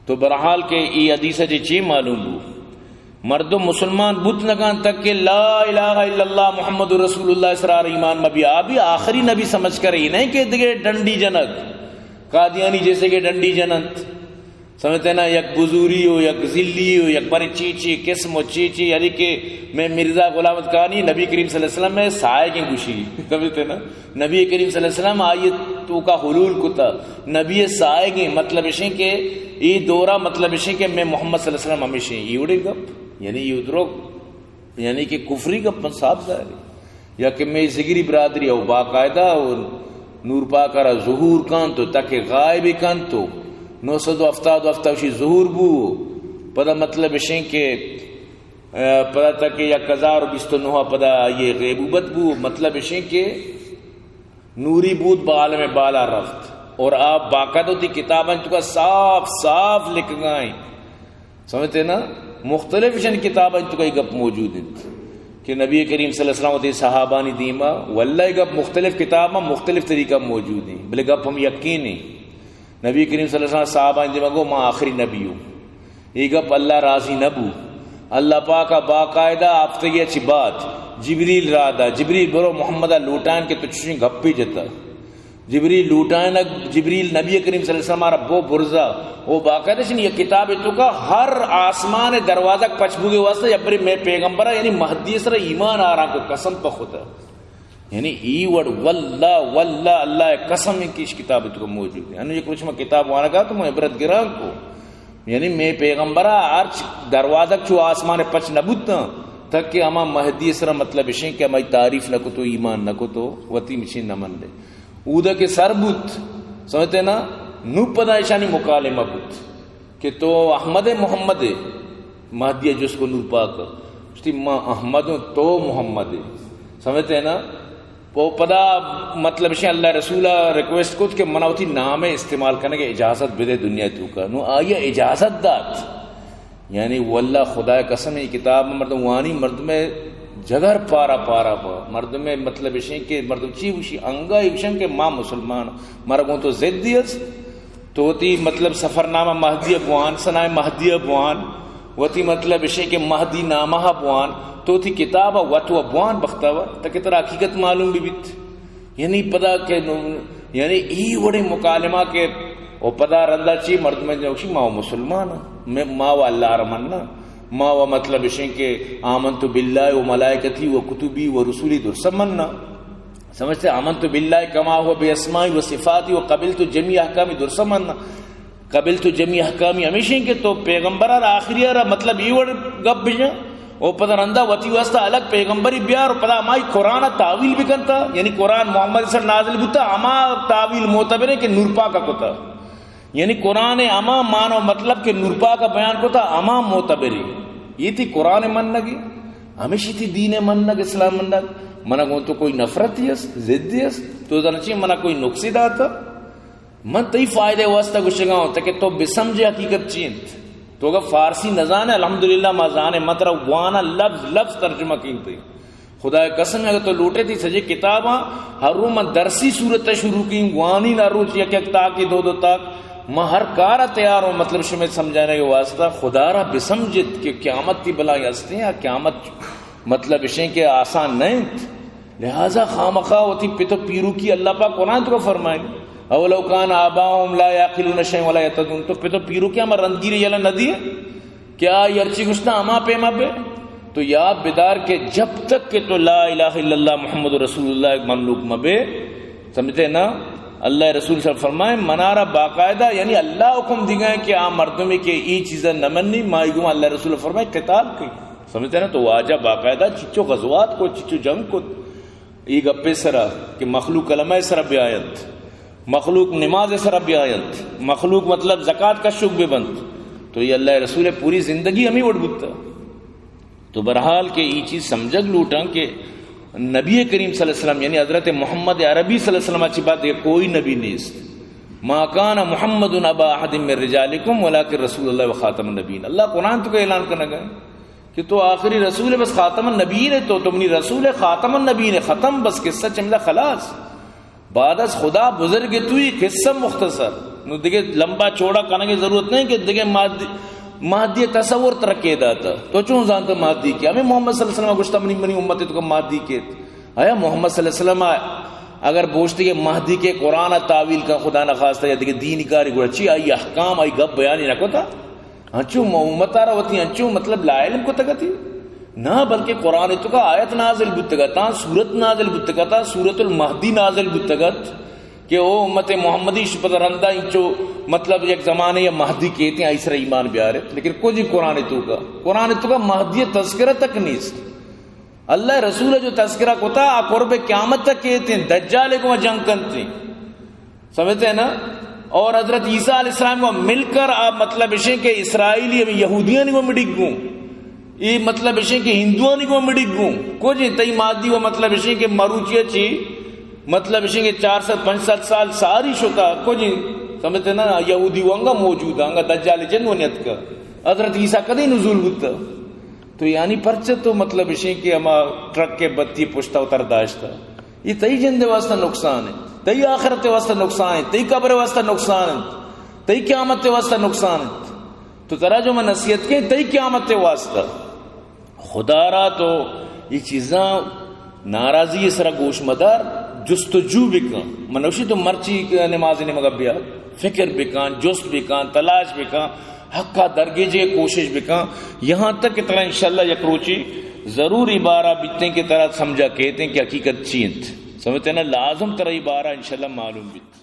تو بہرحال کہ ای حدیث چے چی معلوم بو؟ مردم مسلمان بوت نہ کنت تک کہ لا الہ الا اللہ محمد رسول اللہ سرا ایمان مبی۔ آ بھی آخری نبی سمجھ کر، یہ نہیں کہ دگے ڈنڈی جنک، قادیانی جیسے کہ ڈنڈی جننت۔ سمجھتے نا؟ یک بزوری ہو، یک ذلی ہو، یک بارے چی چی قسم ہو، چی چی، یعنی کہ میں مرزا غلام احمد قادیانی نبی کریم صلی اللہ علیہ وسلم میں سائے کی گوشی۔ سمجھتے نا؟ نبی کریم صلی اللہ علیہ وسلم آئی توکا حلول کتا۔ نبی سائگیں مطلب اشیں کہ ای دورا مطلب اشیں کہ میں محمد صلی اللہ علیہ وسلم ہمیشیں۔ ای وڑیں گپ، یعنی ای دروغ، یعنی کہ کفری گپ من صاف ظاہر ہے۔ یا کہ میں ذگری برادری او باقاعدہ او نور پاک را ظہور کن تو تک غائب کن تو نو سد و ہفتاد و ہفت شی ظہور بو۔ پدا مطلب اشیں کہ، اے، پدا تک یک ہزار و بیست و نو پدا یہ غیبوبت بو۔ مطلب اشیں کہ نوری بود با عالم بالا رفت۔ اور آپ باقاعدہ وتی کتاباں توکا صاف صاف لکھگائیں۔ سمجھتے نا؟ مختلف شن کتاباں توکا یہ گپ موجود انت کہ نبی کریم صلی اللہ علیہ وسلم وتی صحابانی دیما، واللہ یہ گپ مختلف کتاباں مختلف طریقہ موجود ہیں، بلے گپ ہم یقین ہیں۔ نبی کریم صلی اللہ علیہ وسلم صحابہ دیما گو ما آخری نبی ہوں۔ یہ گپ اللہ راضی نہ بو۔ اللہ پاک باقاعدہ ہفتگی چی بات جبریل را دا، جبریل برو محمد لوٹائن کہ تو چشیں گپی جتا۔ جبریل لوٹائن، جبریل نبی کریم صلی اللہ علیہ وسلم را بو برزا، وہ باقاعدہ شنی یہ کتاب توکا ہر آسمان دروازہ پچ بوگے واسطے یا بری میں پیغمبر، یعنی مہدی سر ایمان آران کو قسم پہ خدا۔ یعنی ای وڑ واللہ، واللہ، اللہ قسم انکہ اش کتاب توکا موجود ہے۔ انو یک روچ ما کتاب وانگا تو ما عبرت گران کو۔ یعنی میں پیغمبرا ہرچ دروازگ چو آسمان پچ نہ بوتاں، تک کہ ہما مہدی سرا مطلب اشیں کہ ہمائی تعریف نہ کتو، ایمان نہ کتو، وتی مشین نہ من دے۔ اودا کہ سر بوت، سمجھتے نا، نو پدا اشانی مکالمہ بوت۔ کہ تو احمد ئے محمد ئے؟ مہدی ءَ جست کو نور پاک ءَ۔ گوشتی، من احمد ہوں، تو محمد ئے۔ سمجھتے ہیں نا؟ وہ پدا مطلب اشیں اللہ رسول ءَ ریکویسٹ کت کہ منا وتی نام ءِ استعمال کنگ ءِ اجازت بدے دنیا ءِ توکا۔ نو آئی ءَ اجازت دات۔ یعنی واللہ خدا ءِ قسم، اے کتاب مردم وانی، مردم ءِ جگر پارا پارا با۔ مردم ءِ مطلب اشیں کہ مردم چی گوشی؟ انگا گوشن کہ ما مسلمان، مارا گوں تو ضدی است۔ تو وتی مطلب سفرنامہ مہدی ءَ بوان، ثنائے مہدی ءَ بوان، وتی مطلب اشیں کہ مہدی نامہ ءَ بوان، تو وتی کتاب ءَ وت و بوان بختاور، تاکہ ترا حقیقت معلوم بہ بیت۔ یعنی پدا کہ نو-، یعنی ای وڑیں مکالمہ کہ او پدا رندا چی مردم گوشی، ما و مسلمان ہاں، میں، ما و اللہ را مننا، ما و مطلب اشیں کہ آمنت باللہ و ملائکتی و کتبی و رسولی درسا مننا۔ سمجھتے؟ آمنت باللہ کما هو باسماء و صفات و قبلت جمیع احکامی، درسا مننا۔ قبلت جمیع احکامی ہمیشیں کہ تو پیغمبر ءَ را آخری ءَ را مطلب ای وڑ گپ بجن او پدا رندا وتی واسطہ الگ پیغمبری بیار و پدا ہمائی قرآن ءَ تاویل بکنتا، یعنی قرآن محمد سر نازل بوتا، ہما تاویل معتبریں کہ نور پاک ءَ کتا۔ یعنی قرآن ءِ ہما معنی و مطلب کہ نور پاک ءَ بیان کتا، ہما معتبریں۔ یہ تئی قرآن ءِ منگے؟ ہمیشی تئی دین ءِ منگ، اسلام منگ؟ منا گوں تو کوئی نفرتی است، ضدی است؟ تو زانچی منا کوئی نقصی داتا؟ من تئی فائدہ ءِ واسطہ گوشگا ہوں، تاکہ تو بسمجھے حقیقت چی انت۔ تو اگر فارسی نہ زانے، الحمدللہ ما زانے، من ترا وانا لفظ لفظ ترجمہ کینتے۔ خدا ءِ قسم، اگر تو لوٹے تئی سجے کتاباں ہر رو من درسی صورت ءَ شروع کیں، وانی نہ روچ یک یک تاکے دو دو تاک، من ہر کار ءَ تیار ہوں، مطلب شمے سمجھانے کے واسطہ۔ خدا را بسمجھت کہ قیامت تئی بلائی ہستے ہیں، قیامت مطلب اشیں کہ آسان نہ انت۔ لہذا خامخا وتی پت و پیروکی، اللہ پاک قرآن توکا فرمائیں، اولو کان آباؤہم لا یعقلون شیئا ولا یہتدون، تو پت و پیروکی ہما رندگیری یلہ نہ دیے کہ آ ہرچی گوشتا ہما پیما بے۔ تو یاد بدار کہ جب تک کہ تو لا الہ الا اللہ محمد رسول اللہ مملوک مبے، سمجھتے نا؟ اللہ رسول صلی اللہ علیہ وسلم فرمائیں، منارا باقاعدہ، یعنی اللہ حکم دیگا ہے کہ آ مردمی کہ ای چیزا نہ منی، مائی گما اللہ رسول فرمائیں قتال کئی۔ سمجھتے نا؟ تو واجہ باقاعدہ چچو غزوات کو، چچو جنگ کو، ای گپے سرا کہ مخلوق کلمہ سرا بیاینت، مخلوق نماز سرا بیاینت، مخلوق مطلب زکات کشوک بہ بنت۔ تو یہ اللہ رسول پوری زندگی ہمیں وڑ بوتا۔ تو بہرحال کہ ای چیز سمجھگ لوٹاں کہ نبی کریم صلی اللہ علیہ وسلم، یعنی حضرت محمد عربی صلی اللہ علیہ وسلم چی بعد یہ کوئی نبی نیست۔ ما کان محمد ابا احد من رجالکم ولکن رسول اللہ و خاتم النبیین۔ اللہ قرآن توکا اعلان کنگا ہے کہ تو آخری رسول ہے، بس خاتم النبیین ہے، تو، تو منی رسول ہے، خاتم النبیین ہے، ختم، بس قصہ چمدا خلاص۔ بعد از خدا بزرگ توئی، قصہ مختصر۔ نو دگہ لمبا چوڑا کنگے ضرورت نہیں کہ دگہ مہدی، مہدی تصور ترا کے داتا۔ تو چون زانتا مہدی کے؟ ہمیں محمد صلی اللہ علیہ وسلم گوشتا منی، منی امت تو کا مہدی کے۔ آیا محمد صلی اللہ علیہ وسلم اگر بوشتے کہ مہدی کے قرآن تاویل کا خدا نخواستہ یا دگہ دینی کاری گوڑا چی آئی احکام، آئی گپ بیانی نہ کوتا؟ انچو م-، امت آرا وتی انچو مطلب لا علم کتگتی؟ نہ، بلکہ قرآن تو کا آیت نازل بوتگتا، سورت نازل بوتگتا، سورت المہدی نازل بوتگت کہ او امت محمدی شپت رندا انچو مطلب یک زمانے یا مہدی کیتے آئی سر ایمان بیارے، لیکن کچھ قرآن تو کا، قرآن تو کا مہدی تذکرہ تک نیست۔ اللہ رسول جو تذکرہ کتا، آ قرب قیامت تک کیتے، دجال کو جنگ کنتے۔ سمجھتے ہیں نا؟ اور حضرت عیسیٰ علیہ السلام کو مل کر آپ مطلب اشیں کہ اسرائیلی ہمیں یہودیاں کو مڈگوں، یہ مطلب اشیں کہ ہندوانی کو مڈگوں، کچھ تئی مادی و مطلب اشیں کہ مروچی چی، مطلب اشیں کہ چار سد پنچ سد سال ساری شتا، کچھ سمجھتے ہیں نا؟ یہودی وانگا موجود، آنگا دجال جن و نیت کا۔ حضرت عیسیٰ کدی نزول بوتا؟ تو یعنی پرچہ تو مطلب اشیں کہ ہما ٹرک کے بتی پشتا اتر داشتا۔ یہ تئی جند واسطہ نقصان ہے، تئی آخرت واسطہ نقصان ہے، تئی قبر واسطہ نقصان ہے، تئی قیامت واسطہ نقصان ہے۔ تو ترا جو من نصیحت کے تئی قیامت واسطہ، خدا را تو یہ چیزاں ناراضی سرا گوش مدار، جستجو بکن۔ منوشی تو مرچی نماز نمگا بیا، فکر بکن، جست بکن، تلاش بکن، حقا درگیجے کوشش بکن، یہاں تک کہ ترا انشاءاللہ یک روچی ضرور عبارہ بیتیں کہ ترا سمجھا کہتے ہیں کہ حقیقت چی انت۔ سمجھتے ہیں نا؟ لازم ترا عبارہ انشاءاللہ معلوم بیت۔